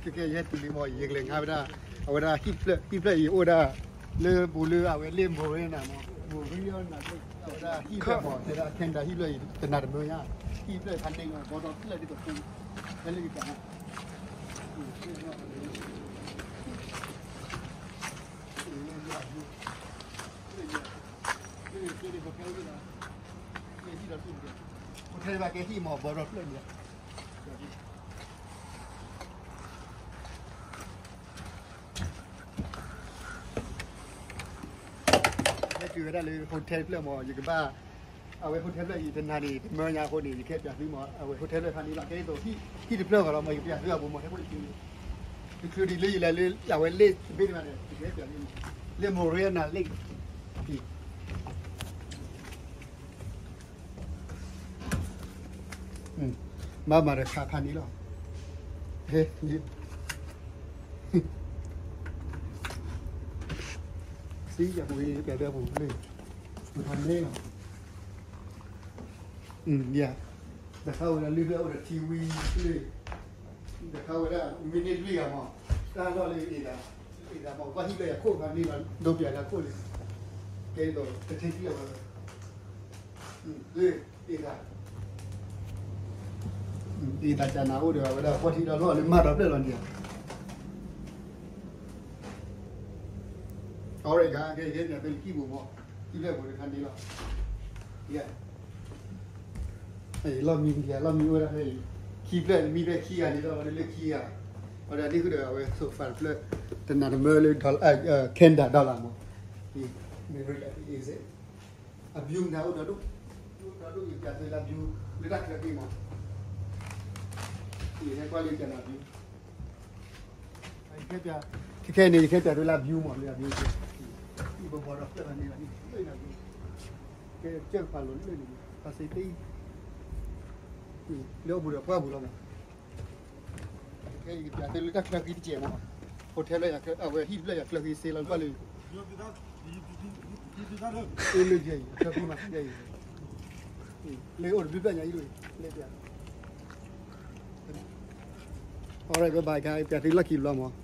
ခဲကဲယဟဲတုၤလံမ့ၢ် ယကလဲၤငါဝဲဒၣ် အဝဲဒၣ်ဟံၣ်ဖျၢၣ် ဟံၣ်ဖျၢၣ်အံၤအိၣ်ဝဲဒၣ် လၢပူၤလၢအဝဲလ့ၣ် Morena မ့ၢ် Morena အဝဲဒၣ်ဟံၣ်ဖျၢၣ်မ့ၢ် တဲဒၣ် Canada ဟံၣ်ဖျၢၣ်အံၤ တနၤတမၢညါ ဟံၣ်ဖျၢၣ်ဖးန့ၢ် ဘီဒီဖျၢၣ်ဒ်သိး ဖဲလၢကတၢ် hotel ဘၣ်ကဲဟံၣ်မ့ၢ် ဘီဒီဖျၢၣ်န့ၣ် ဟဲတုၤဝဲဒၣ်လၢ hotel ဖျၢၣ်မ့ၢ် ယကဘၣ် အဝဲ hotel ဖျၢၣ်အံၤ တနၤန့ၣ် တမၢညါအဃိန့ၣ် ယကဟဲပျးသုမ့ၢ် အဝဲ hotel ဖျၢၣ်ခါန့ၣ်လီၤ ကဲဒ်သိး ဟံၣ်တဖျၢၣ်ဂီၤလီၤမ့ၢ် ယကပျးသုအပူၤမ့ၢ် ထဲဖိတစုန့ၣ် တချုးဒံးလၢယလဲၤလၢ အဝဲလ့ၣ်တဘ့ၣ်န့ၣ်ဘၣ်န့ၣ် ယကဟဲပျးသုမ့ၢ် လၢ Morena Lake ဘၣ်မၤတခါခါန့ၣ်လီၤ ဟဲ စံယပူၤ ပျးသုအပူၤလၢ ပူၤထီၣ်န့ၣ်လီၤ ယၤ တခါဝဲဒၣ်လၢဖျၢၣ်အိၣ်ဒီးထံဝံၤလၢ တခါဝဲဒၣ် မ့ၢ်န့ၢ်လွံၢ်ဂၤမ့ၢ် တၢ်လီၢ်လၢအ့ၣ်သး အ့ၣ်သးမ့ၢ် ဘၣ်ဟံၣ်ဖျၢၣ်ယၤခိၣ်ခါန့ၣ်လီၤ ဒိပျးလၢခိၣ်လၢ ကဲဒ်သိး တထံၣ်ကျၢၢ်ဝဲ လၢ အ့ၣ်သး အ့ၣ်သးကနၤအိၣ်ဒီး အဝဲဒၣ်ကွၢ်ထံဒီးလီၢ်လၢမၤဒီးဖျၢၣ်လီၤန့ၣ် အီၤရ့ၣ်ဂၤ ကဲကဲန့ၣ် ပလံၤကံၢ်ပူၤမ့ၢ် ဟံၣ်ဖျၢၣ်ပူၤတခါန့ၣ်လီၤ လီၢ်မံ လီၢ်မံအိၣ်ဝဲဒၣ်ဖဲအံၤ ခံဖျၢၣ်မံဖဲခံဂၤန့ၣ်လီၤ လၢခံဂၤ အဝဲဒၣ်ဒ်ဃုာ်ဒီးအဝဲ sofa တဖျၢၣ် တနၤတမၢလၢ Canada dollar မ့ၢ် Marriott အ view နၤအိၣ်ဒီးဒိၣ် ဒီးဒိၣ်ယကပျးသုလၢ view လၢတၢ်ချၢက့ၤမ့ၢ် ယဟဲကွၢ်လၢကနၤ view ခဲခဲန့ၣ် ယဟဲပျးသုလၢ view မ့ၢ်လၢ view ဘီဒီဖျၢၣ်န့ၣ်လီၤ ကဲကၢၢ်ကပၤလိၤလၢန့ၣ် ပှၤစ့သ့ လၢအိၣ်ဘူးဒီးပှၢ်ဘူးလီၤမ့ၢ် ခဲအံၤကပျးသုလၢတၢ်ချၢဃံတစဲးမ့ၢ် hotel ဖျၢၣ်ယၤ အဝဲဟံၣ်တဖျၢၣ်ယၤချၢဃံစ့လီၤကွၢ်လၢ အ့ၣ်လၢယဲအံၤ အချၢဃံမးယဲအံၤ လၢအိၣ်တဘျုးဖျၢၣ်ညါအံၤ လၢပျး alright bye bye ကပျးသုလီၢ်ခံဘျီမ့ၢ်